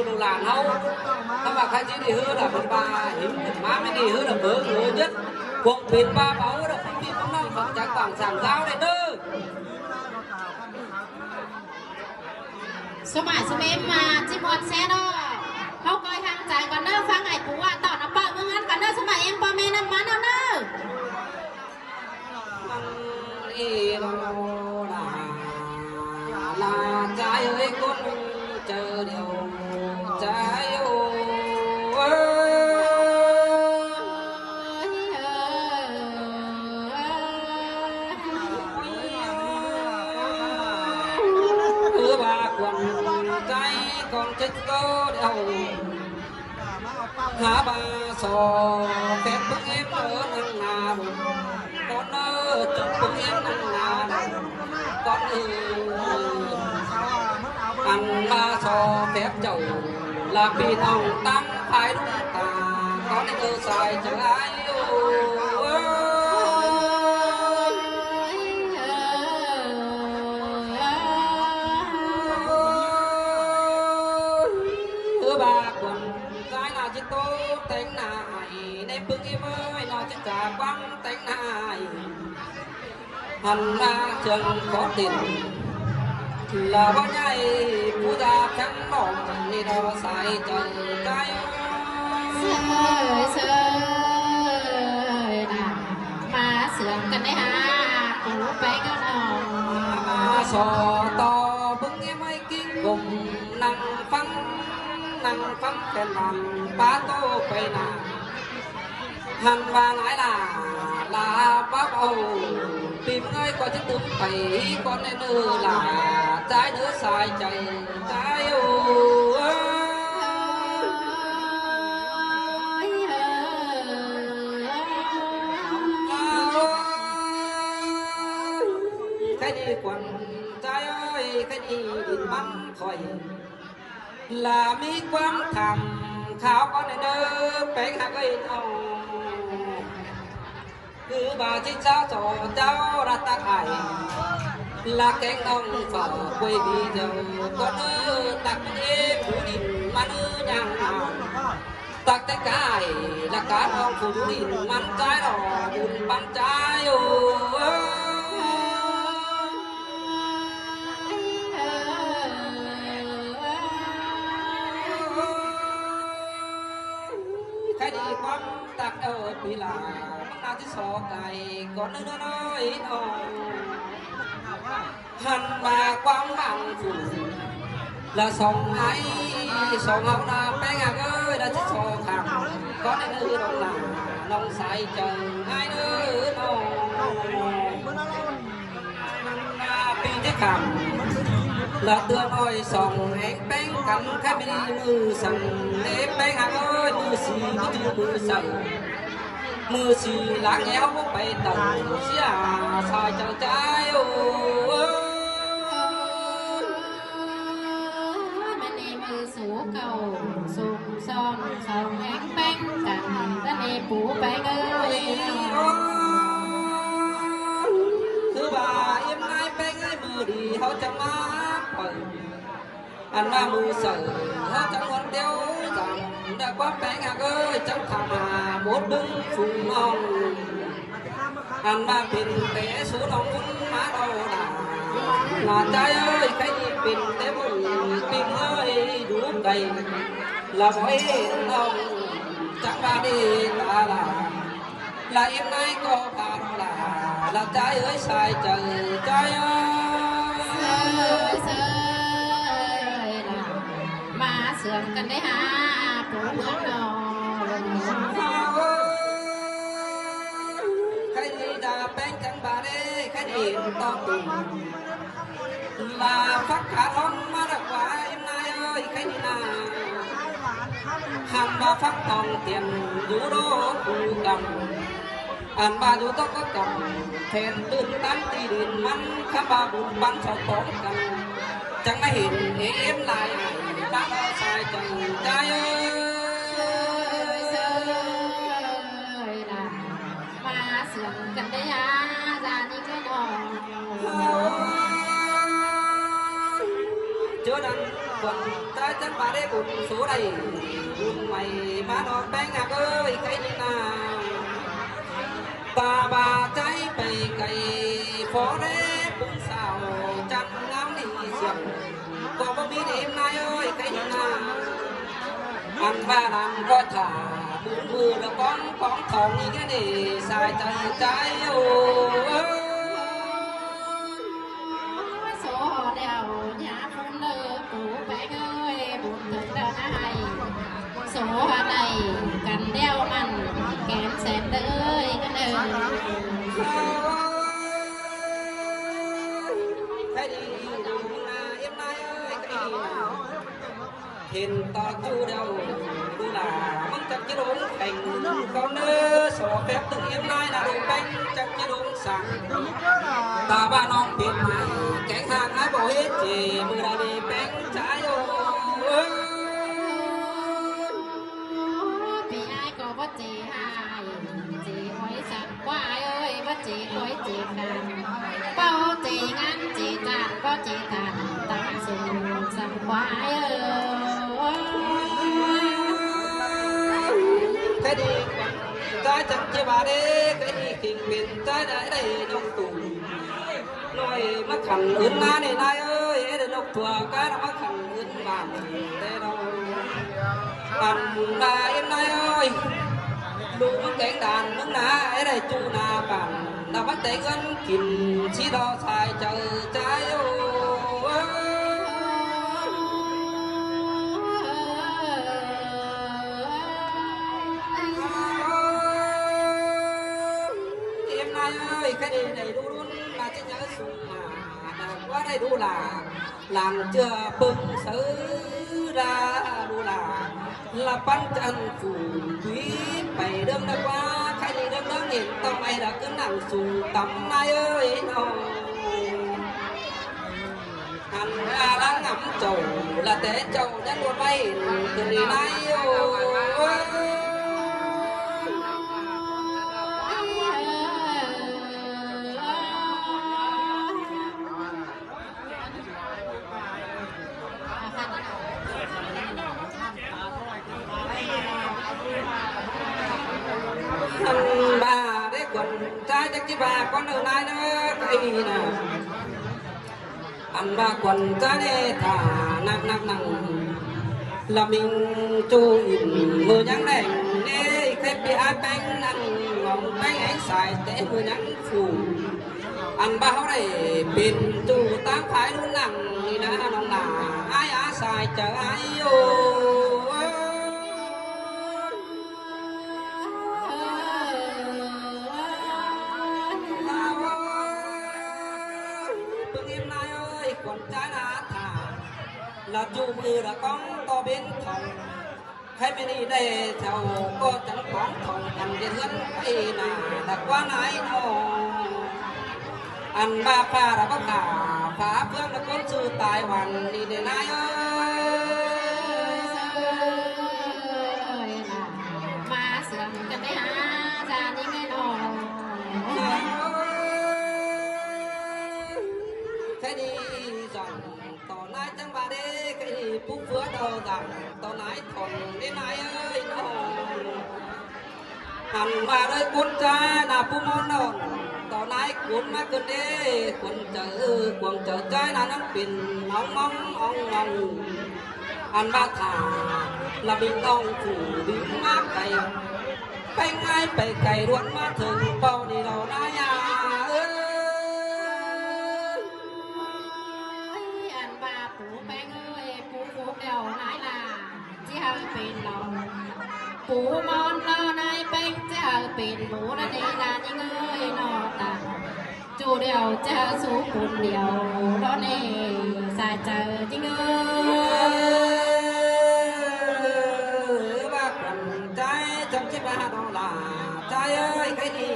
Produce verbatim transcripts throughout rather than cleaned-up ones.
Lục làn hâu. Tăm bả khai chi đi hư là phần ba, hính phần má mới đi hư là bớ ngớ nhất. Cuông pên ba báu là phong phi phong nông, phong trắng bảng sảng giao đấy đơ. Số mải số êm mà, chứ muộn xe đó. Hâu coi hàng trái còn nơ, phang ải cú à, tỏ nó bợ mương ăn còn nơ, số mải êm pa mê năm má nơ nơ. Măng ê lô là, là trái ơi con, chờ điều trái ơi. Ơ bà quần trái con chết có đeo. Hả bà sổ phép bưng em ở nâng nà bụng. Con ơ, tức bưng em nâng nà bụng. Con ơ, ăn bà sổ phép chầu là vì nòng tăng phải đúng ta. Con ơ sai chữ ai ô. Ơ bà quần cái là chứ tô tánh là ai. Ném bưng em ơi, nó chứ chả quăng tánh ai. Hẳn là trường có tiền là bao nhai, phú gia thắng mỏng, đi đó sai trời cái. Sơi, sơi, nà, má sướng cân đấy hả, cú bé có nọ. Má sổ to bưng em ơi kinh cùng năng phăng, năng phăng khen năng bá tô quay nà. Hẳn và nói là, là bác âu, tìm người có chức tứng phải con nên ư là trái đứa sai chạy, trái âu. Cái đi quần, trái ơi, cái đi đỉnh bắn khỏi. Là mi quăm thăm kháo con ơ nơ, péng hạc ơi nô. Cứ bà chích cháo cho cháu ra tạc ải. Là kén nông phở quê đi dầu con ơ, tạc ê phú đỉnh mà nơ nhàng nào. Tạc tét cá ải, là cá nông phú đỉnh mắn trái đỏ, bún bắn trái ơ. Khai đi quăm tạc ơ pí là, măng nà chứ sổ cải, con nơ nơ nơ ý nô. Hẳn mà quăm măng phủ, là sóng ai, sóng hậu nà péng hạc ơi, là chứ sổ khẳng. Con nơ nơ nông là, nông sai chồng ai nơ nô. Pi thế khẳng là tưa nói sòng én péng cắn cái mi mư sần lễ péng hạc ơi mư xì mư chư mư sần mư xì láng éo mư pay tàu xía sai chàng trái ô. Mẹ nì mư số cầu số Song song én péng cắn, ta nê pú péng ơi. Thứ ba, yếm nái péng ơi, mưa đi, hó chăm má, pơi. Ăn má mưa sởi, hó chăm huấn tiêu, dòng, đã quá péng hạc ơi, chăm thả mà, một bưng, phung nòng. Ăn má pên té số nòng, má đau đà. Là trái ơi, cái gì pên té bụng, pên ơi, đủ cày. Là bói nòng, chăm ba đi, ta là. Là yếm nái có ba đau đà, là trái ơi, sai trời, trái ơi. Sơi, sơi, là má sướng cắn đấy hả, bố mướn nòng. Cái gì đã bén chăm ba đi, cái gì to tùng. Là phắc khả thông má đọc quá yếm nái ơi, cái gì nà. Hẳn ba phắc tòng tiền, dú đô cù cầm. Ăn ba dú tốc có cầm, thèn tưn tán ti đìn mắn, khám ba bùn bắn sọc tóm cầm. Chẳng ai hên, ế yếm lai, bác sai chẳng trái ơi. Má sướng cắn đấy hả, ra đi cái đó. Chớ đăng quần Chái chắng ꞌva đé bun số đảy, bun mảy ꞌmá ꞌnọng ꞌpéng ꞌnặn ới, cái đi na. Ta ꞌva chái pay cay, phó đé bun sao, chăn ngáo nỉ siệng. ꞌCọ báu ꞌmí đêm ꞌnái ới, cái đi na. Ăn ꞌva lăng ꞌcọ thả, bun mưa ꞌlẹo cóng cóng thỏng ꞌnị ꞌnị, sai chaư chái ới. Số họ đèo nhá phun lơ phủ ꞌpéng ới, bun thơng đa ꞌnái. Số họ đảy căn đeo mẳn kén sén đơi ꞌcọ đơi. Cái đi, ꞌnái ới, cái đi. Hên ꞌto ꞌchu đeo, đu lả, ꞌmắn chắc ꞌchí đốn kheng, ꞌcọ ꞌnớ, so phép tưng yến ꞌnái na đu ꞌpéng, chắc ꞌchí đốn săng. Ta ꞌva ꞌnọng pên mai, kéng hang ái báu ꞌhế chê, ꞌmự đa đi ꞌpéng chái ới. Phi ái ꞌcọ báu chê ꞌhại, chê khỏi săng. Ơ ái ới, báu chê khỏi chê khăn. Báu chê ngăn chê chản, báu chê tản, tản sung săng ꞌva ái ới. Cái đi, chái chắng ꞌchí ꞌva đé, cái đi khinh pên chái đảy đảy ꞌnọng tủm. ꞌNọi ꞌmá khăn ứn ꞌnái ꞌnị ꞌnái ới, ꞌdệt ꞌnọng tua cá ꞌnọ ꞌmá khăn ứn bản té ꞌnọ. Ăn ꞌva ứn ꞌnái ới, đu ꞌmắn kéng đan ꞌmắn na, ꞌdệt đảy ꞌchu na bản, đa ꞌmắn té ứn kin ꞌchí đo sai chaư chái ới. Em ꞌnái ới, cái đi đảy đu đun, ꞌva ꞌchí nháư sung mà, đa ꞌquá đảy đu lả, lăng ꞌchưa ꞌpứng sáư đa đu lả, ꞌla ꞌpắn chăn phủ quí pay đơng đa ꞌquá, cái đi đơng đơng hên ꞌto ꞌmạy đa ꞌcứn nẳng sung tắm ꞌnái ới ꞌnọ. Ăn ꞌva lăng ngắm chảu, ꞌla té chảu nhắn ꞌluột ꞌvạy, tơ đi ꞌnái ới. Ăn ꞌva đé khuôn chái chắc ꞌchí ꞌva ꞌcốn đaư ꞌnái ꞌnớ, cái đi na. Ăn ꞌva khuôn chái đé thả nắc nắc nẳng. ꞌLa ꞌmính ꞌchu ỉn ꞌmự nhắng đẻng, ê, khép ꞌpi ái ꞌpéng nẳng, ngóng ꞌpéng éng sai té ꞌmự nhắng phủ. Ăn ꞌva ꞌháu đảy pên ꞌchu ꞌtáng phái ꞌlụn nẳng, ꞌnị na ꞌnọng nả, ái á sai chaư ái ới. ꞌPứng ꞌnái ới, khuôn chái na thả, ꞌla ꞌchu ꞌmự ꞌla cóng ꞌto bến thỏng. Khay ꞌmí đi đảy thẻo ꞌcọ chắng cóng thỏng căn ꞌdệt ꞌhướn ꞌpay na, ꞌla ꞌquá ꞌnái ꞌnọ. Ăn ꞌva phả ꞌla báu khả, phả ꞌpứng ꞌla ꞌcốn sư tai hoan đi đảy ꞌnái ới. ꞌMá sương căn đảy hả, da đi ꞌngáy ꞌnọ. Cái đi dọn ꞌto ꞌnái chắng ꞌva đé, cái đi pú phứa đo dọn ꞌto ꞌnái thỏng đé ꞌnái ới ꞌnọ. Ăn ꞌva đới ꞌcốn chái na pú ꞌmôn ꞌnọn, ꞌto ꞌnái cuốn ꞌmá ꞌcứn đé, cuốn chaư, cuông chaư chái na ꞌnặn pên óng óng óng óng. Ăn ꞌva thả, ꞌla ꞌmính ꞌnọng phủ đứn ꞌmá cay, ꞌpéng ái pay cay ꞌluột ꞌmá thơng pau đi ꞌlẹo ꞌnái a ới. Ăn ꞌva phủ ꞌpéng ới, phủ phủ đeo ꞌnái ꞌla. ꞌChí hảư pên ꞌlẹo. Phủ ꞌmôn ꞌlẹo ꞌnái ꞌpéng, ꞌchí hảư pên phủ ꞌnặn đé ꞌla ꞌnhính ới ꞌnọ ta. ꞌChu đeo ꞌchí hảư sú pun đeo ꞌlẹo ꞌnị, sai chaư ꞌnhính ới. ꞌVa khuôn chái chắng ꞌchí ꞌva ꞌnọ ꞌla, chái ới, cái đi.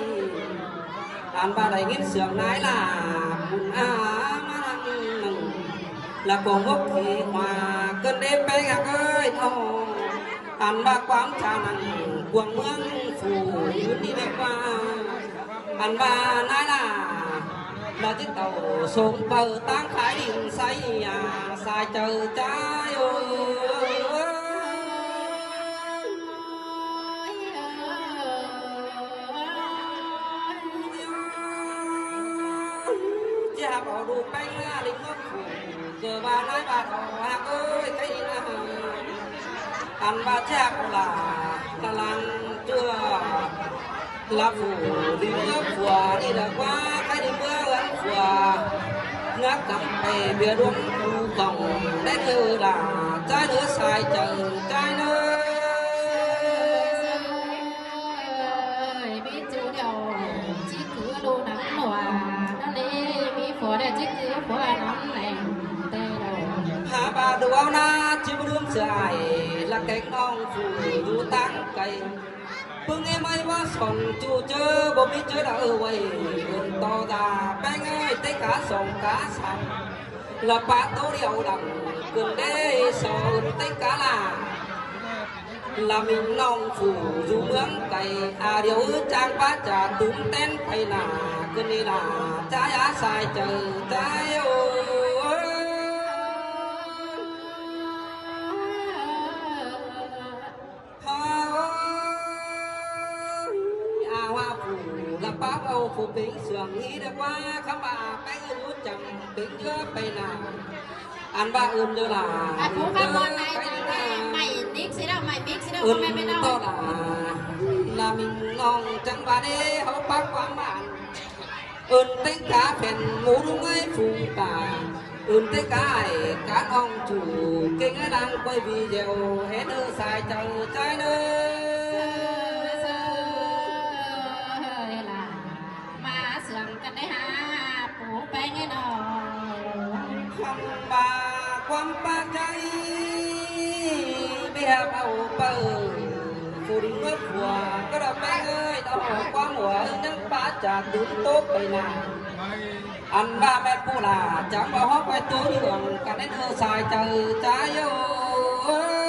Ăn ꞌva đảy ꞌnghín sương ꞌnái ꞌla, pun a ꞌmá lăng nẳng. ꞌLa cuông mốc khi hua ꞌcứn đé ꞌpéng ꞌnặn ới ꞌnọ. Ăn ꞌva ꞌquám cha nẳng cuông ꞌmướng phủ ứn đi đé ꞌquá. Ăn ꞌva ꞌnái ꞌla, ꞌla ꞌchí tảu sống paư ꞌtáng khái đin sáy a, sai chaư chái ơi. Chia hạp au đu ꞌpéng ꞌna lính ꞌmướng phủ, ꞌcọ ꞌva ꞌnái ꞌva đỏ ꞌhặc ơi, cái đi ꞌna. Ăn ꞌva ꞌchạk ꞌla ꞌla lăn ꞌchưa ꞌla phủ đi ꞌmứa phua đi ꞌla ꞌquá, cái đi ꞌmứa ꞌhướn phua. ꞌNhá cắm pay ꞌviạk đuống phủ cỏng đét ꞌnớ ꞌla, chái ꞌnớ sai chaư chái ꞌnớ. Ơi, ꞌmí ꞌchu điêu, ꞌchí cứ đu nắm nua, ꞌnớ ꞌlế, ꞌmí phua điêu ꞌchí cứ phua nắm nẻng tê đô. Hả ꞌva đu au ꞌna, ꞌchí báu đưm sửa ai, ꞌla kéng ꞌnọng phủ dú ꞌtáng cay. ꞌPứng ꞌnị ꞌmí ꞌva son ꞌchu ꞌchớ, báu ꞌmí ꞌchớ đaư ꞌvạy, ưn ꞌto da ꞌpéng ơi, té cá song cá săm. ꞌLa pá ꞌtố điêu đăng, ưn đé so ưn té cá ꞌla. ꞌLa ꞌmính ꞌnọng phủ dú ꞌmướng cay, a điêu ư chang pá chả tủm ꞌtén pay nả, ưn đi nả, chái á sai chaư, chái ơi. Hơ ơi, a ꞌva phủ ꞌla pá au phủ pính sương ꞌnị đa ꞌquá, khắm ꞌva ꞌpéng ư dú chăm pính ꞌchớ pay nả. Ăn ꞌva ưn ꞌlớ ꞌla. À, phủ khắm ꞌva ꞌnị, ꞌmạy mix ꞌsịt ꞌnớ, ꞌmạy mix ꞌsịt ꞌnớ, ưn ꞌmạy mix ꞌnớ. ꞌTo ꞌla, ꞌla ꞌmính ꞌnọng chắng ꞌva đé, hảư pák ꞌquám ꞌmắn. Ưn té cá phén mú ꞌlung ơi phủ ta. Ưn té cá ai cá ꞌnọng chủ, kéng ơi đang quay video, hên ơ sai chaư chái ꞌnớ. Ơi ꞌla, ꞌmá sương căn đé hả, phủ ꞌpéng ơi ꞌnớ. Khắm ꞌva ꞌquám pá chái, ꞌmí hạp au pơ, phủ đi ꞌmứa phua, cá đa ꞌpéng ơi, đa hảư ꞌquám hua, ꞌnhắng pá chả tủm ꞌtố pay nả. Ăn ꞌva ꞌmen ꞌpú ꞌla, chắng ꞌva hók quay ꞌtố đi hương, căn đé ꞌnớ sai chaư chái ơi.